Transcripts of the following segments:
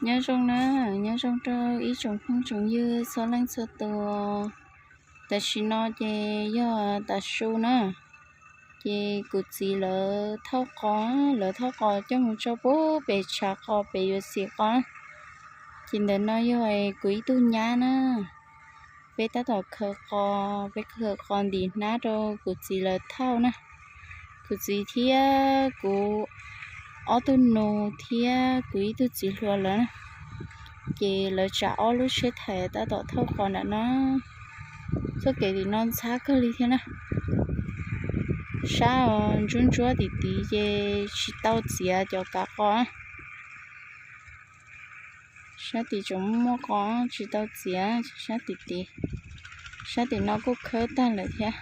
Nyob zoo na, nyob zoo rau ib tsoom phooj tsoom ywg txhua leej txhua tus. Tam sim no ces yog tav su na, ces kuv txiv lawv thauj qos, lawv thauj qos coj mus tso pub pem tshav qos pem yuav xim qos. Ces ntawm no yog kuv ib tug nyab na, peb tab tom khaws qos, peb khaws qos ntim hnab rau kuv txiv lawv thauj na. Kuv txiv thiab kuv ob tug nus thiab kuv ib tug txiv hluas lawv na, ces lawv tsam ob lub tsheb thais tab tom thauj qos nram no. Txoj kev tim no ntxhab kawg li thiab na. Sab ntsuab ntsuab tim tid ces tsis tau txiav cov kav qos. Sab tim tseem muaj qos tsis tau txiav, sab tim tid, sab tim no kuj khawb tag lawm thiab.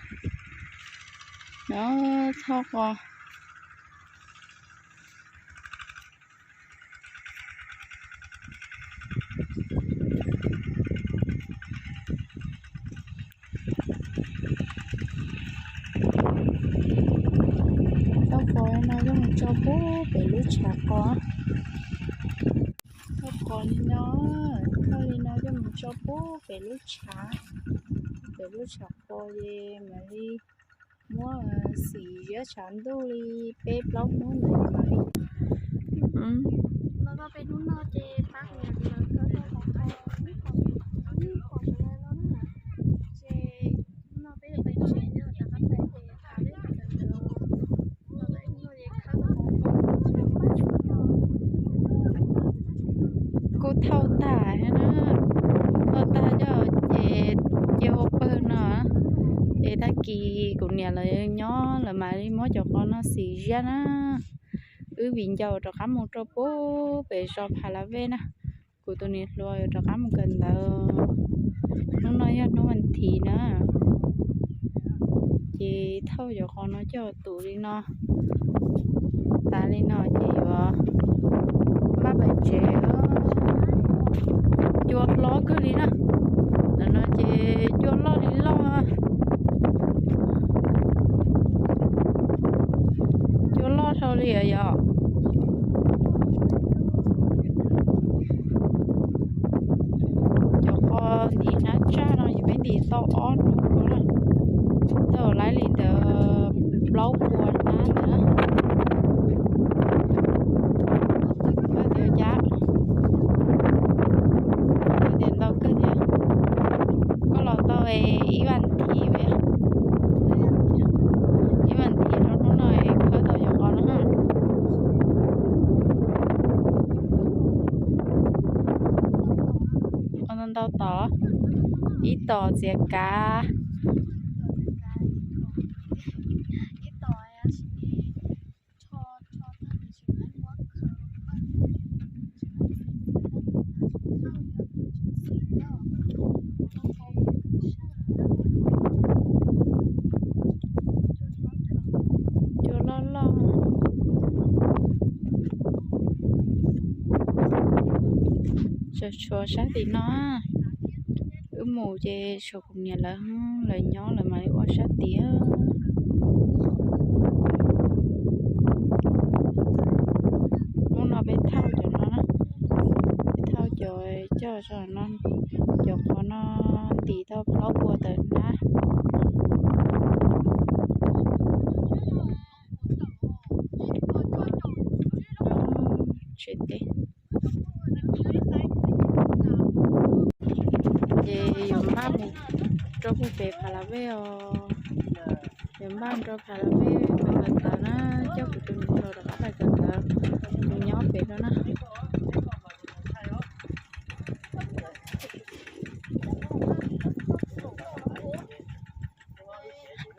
No, thauj qos. Thauj qos no coj mus tso pub pem lub tshav qos. Thauj qos li no, thauj li no coj mus tso pub pem lub tshav, pem lub tshav qos es mam li muab xim ziab tshav ntuj li peb plaub hnub ntawd mam li. Kuj thauj tag thiab na, thauj tag coj ces cia ua pawg no. Ces tag kis kuv niam lawv nyob lawv mam li muab cov qos no xim ziab na. Wb viv ncaus rov qab mus rau pub pem zos Pha La Vej na. Kuv tus niam hluas yuav rov qab mus kawm ntawv. Hnub no yog hnub vas thiv na. Ces thauj cov qos no coj tus li no. Tas li no ces yuav npaj pais tsev. Cua hlob kawg li na. Ntawm no ces cua loj li loj. Cua loj dhau li yom. Cov qos ntim hnab tsaj no ces peb ntim tau ob hnub na, tau lawm li ntawd plaub puas hnab ntawd na. Tias ntau kawg thiab. Koj los tau ib vas thiv, ib vas thiv rau hnub no khawb tau cov qos no. Ntau ntau tom, ib tom txiav kav. Cua loj loj. Tshuav sab tim no, wb mus ces tshuav kuv niam lawv, lawv nyob lawv mam li ua sab tid. Hnub no peb thauj cov no, peb thauj cov coj no, cov qos no ntim tau plaub puas tawm hnab. Tsev teb. Ces yuav npaj mus rau pem Pha La Vej os. Yuav npaj rau Pha La Vej mus kawm ntawv na, coj kuv tus niam hluas rov qab pais kawm ntawv, mus nyob pem no na.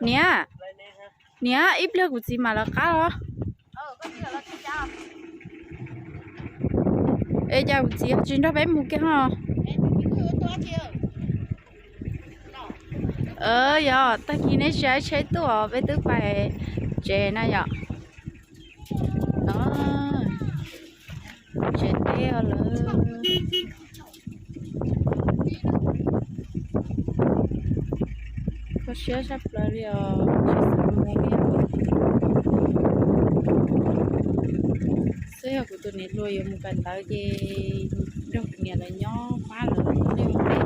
Niam, niam, ib pliag kuv txiv mam lawv qab os. Es cas kuv txiv tsis nrog peb mus kiag ho? Yog tag kis neb tsis tsheb tuaj peb twb pais tsev na yom. Tsev teb lawm. Kho siab tshaj plaws li os, tsis xav mus li os. Xwb yog kuv tus niam hluas yuav mus kawm ntawv ces Niam lawv nyob pab lawv ua liaj ua teb.